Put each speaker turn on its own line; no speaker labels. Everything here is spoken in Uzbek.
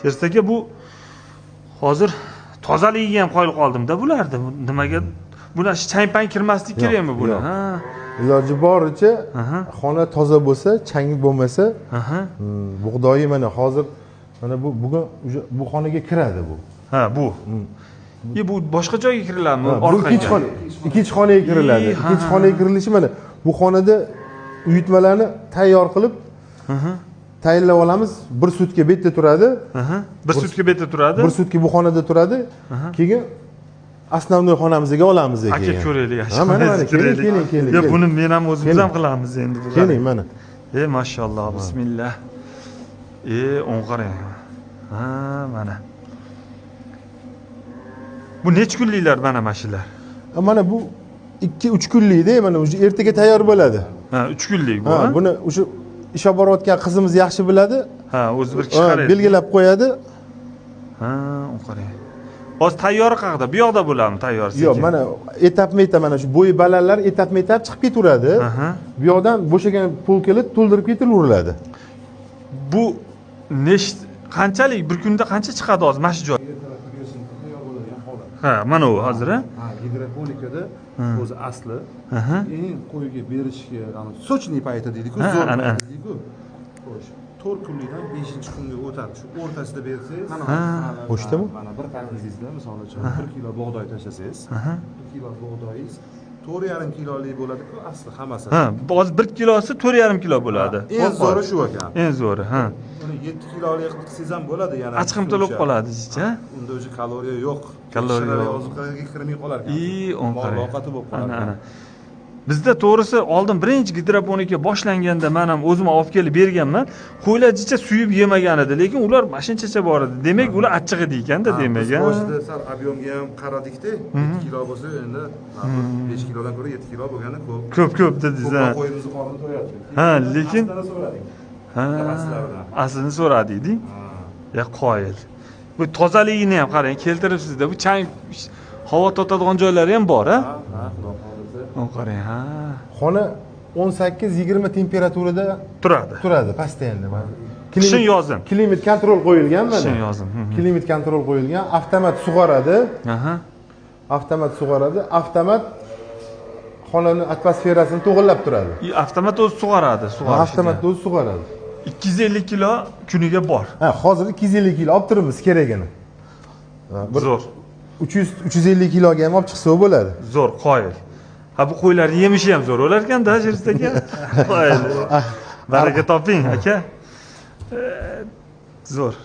Sherzod aka, bu hozir tozaligiga ham qoyil qoldim-da bularni. Nimaga bular chang-pang kirmaslik kerakmi bular? Ha.
Iloji boricha xona toza bo'lsa, chang bo'lmasa, bug'doyi mana hozir mana bu bugun bu xonaga kiradi bu.
Ha, bu. Bu boshqa joyga kiriladimi?
Bu ikkinchi xonaga kiriladi. Ikkinchi xonaga kirilishi mana bu xonada uyutmalarni tayyor qilib tayinlab olamiz. Bir sutka bu yerda turadi.
Bir sutka bu yerda turadi.
Bir sutka bu xonada turadi. Keyin основной xonamizga olamiz keyin.
Aka ko'raylik.
Ha, mana mana keling, keling.
Yo'q, buni men ham o'zimiz ham qilamiz endi.
Keling mana.
Mashalloh, bismillah. O'ng qarang. Ha, mana. Bu necha kunliklar mana shular?
Mana bu 2-3 kunlikda, mana o'sha ertaga tayyor bo'ladi.
Ha, 3 kunlik bu.
Ha, buni o'sha ish olib borayotgan qizimiz yaxshi biladi.
Ha, o'zi bir kishi qaraydi.
Belgilab qo'yadi.
Ha, o'ng qarang. Hozir tayyori qayerda? Bu yoqda bo'ladimi tayyor?
Yo'q, mana etapma-etap mana shu bo'yi balandlar etapma-etap chiqib ketaveradi. Bu yoqdan bo'shagan polkalar to'ldirib ketilaveradi.
Bu qanchalik bir kunda qancha chiqadi hozir mana shu joy? Ha, mana u hozir, ha?
Ha, gidroponikada o'zi asli eng qo'yga berishga, sochniy payti deydi-ku, zo'r payti deydi-ku. Xo'sh, 4 kunlikdan 5-kunga o'tadi. Shu o'rtasida bersangiz,
bo'shdimi?
Mana bir qanizingizda, misol uchun 1 kilo bug'doy tashlasangiz, 1 kilo bug'doyingiz 4,5 kilolik bo'ladi-ku asli hammasi.
Ha, hozir 1 kilosi 4,5 kilo bo'ladi.
Eng zo'ri shu ekan.
Eng zo'ri, ha.
Uni 7 kilolik qilsangiz ham bo'ladi yana.
Achqimtil bo'lib qoladi, ha?
Unda o'zi kaloriya yo'q.
Kaloriya yo'q.
Oziqaga kirmay qolar ekan.
Mol
ovqati bo'lib qoladi.
Ana. Bizda to'g'risi oldin birinchi gidroponika boshlanganda men ham o'zim olib kelib berganman. Qo'ylar jicha suyib yemagan edi, lekin ular mashinchacha bor edi. Demak, ular achchiq edi ekanda, demak.
Biz boshida sal ob'yomga ham qaradikda, 7 kilo bo'lsa, endi 5 kilodan ko'ra 7 kilo bo'lgani ko'p.
Ko'p dedingiz, ha.
Qo'yimizni qorni to'yadi.
Ha, lekin
aslini so'radik.
Ha, aslini so'radik. Ya qoyil. Bu tozaligini ham qarang, keltiribsizda. Bu chang havo tortadigan joylari ham bor, ha?
Ha, xudo xohlasa.
O'ng qarang, ha.
Xona 18-20 temperaturada
turadi.
Turadi, постоянно.
Qishin yozin.
Klimat kontrol qo'yilgan mana.
Qishin yozin.
Klimat kontrol qo'yilgan, avtomat sug'oradi. Avtomat sug'oradi, avtomat xonani atmosferasini to'g'rilab turadi.
Avtomat o'zi sug'oradi, sug'orishi.
Avtomat o'zi sug'oradi.
250 kilo kuniga bor.
Ha, hozir 250 kilo olib turibmiz keragini.
Zo'r.
350 kiloga ham olib chiqsa bo'ladi.
Zo'r, qoyil. Ha, bu qo'ylarni yemishi ham zo'r bo'lar ekanda, Sherzod aka. Qoyil. Baraka toping, aka. Zo'r.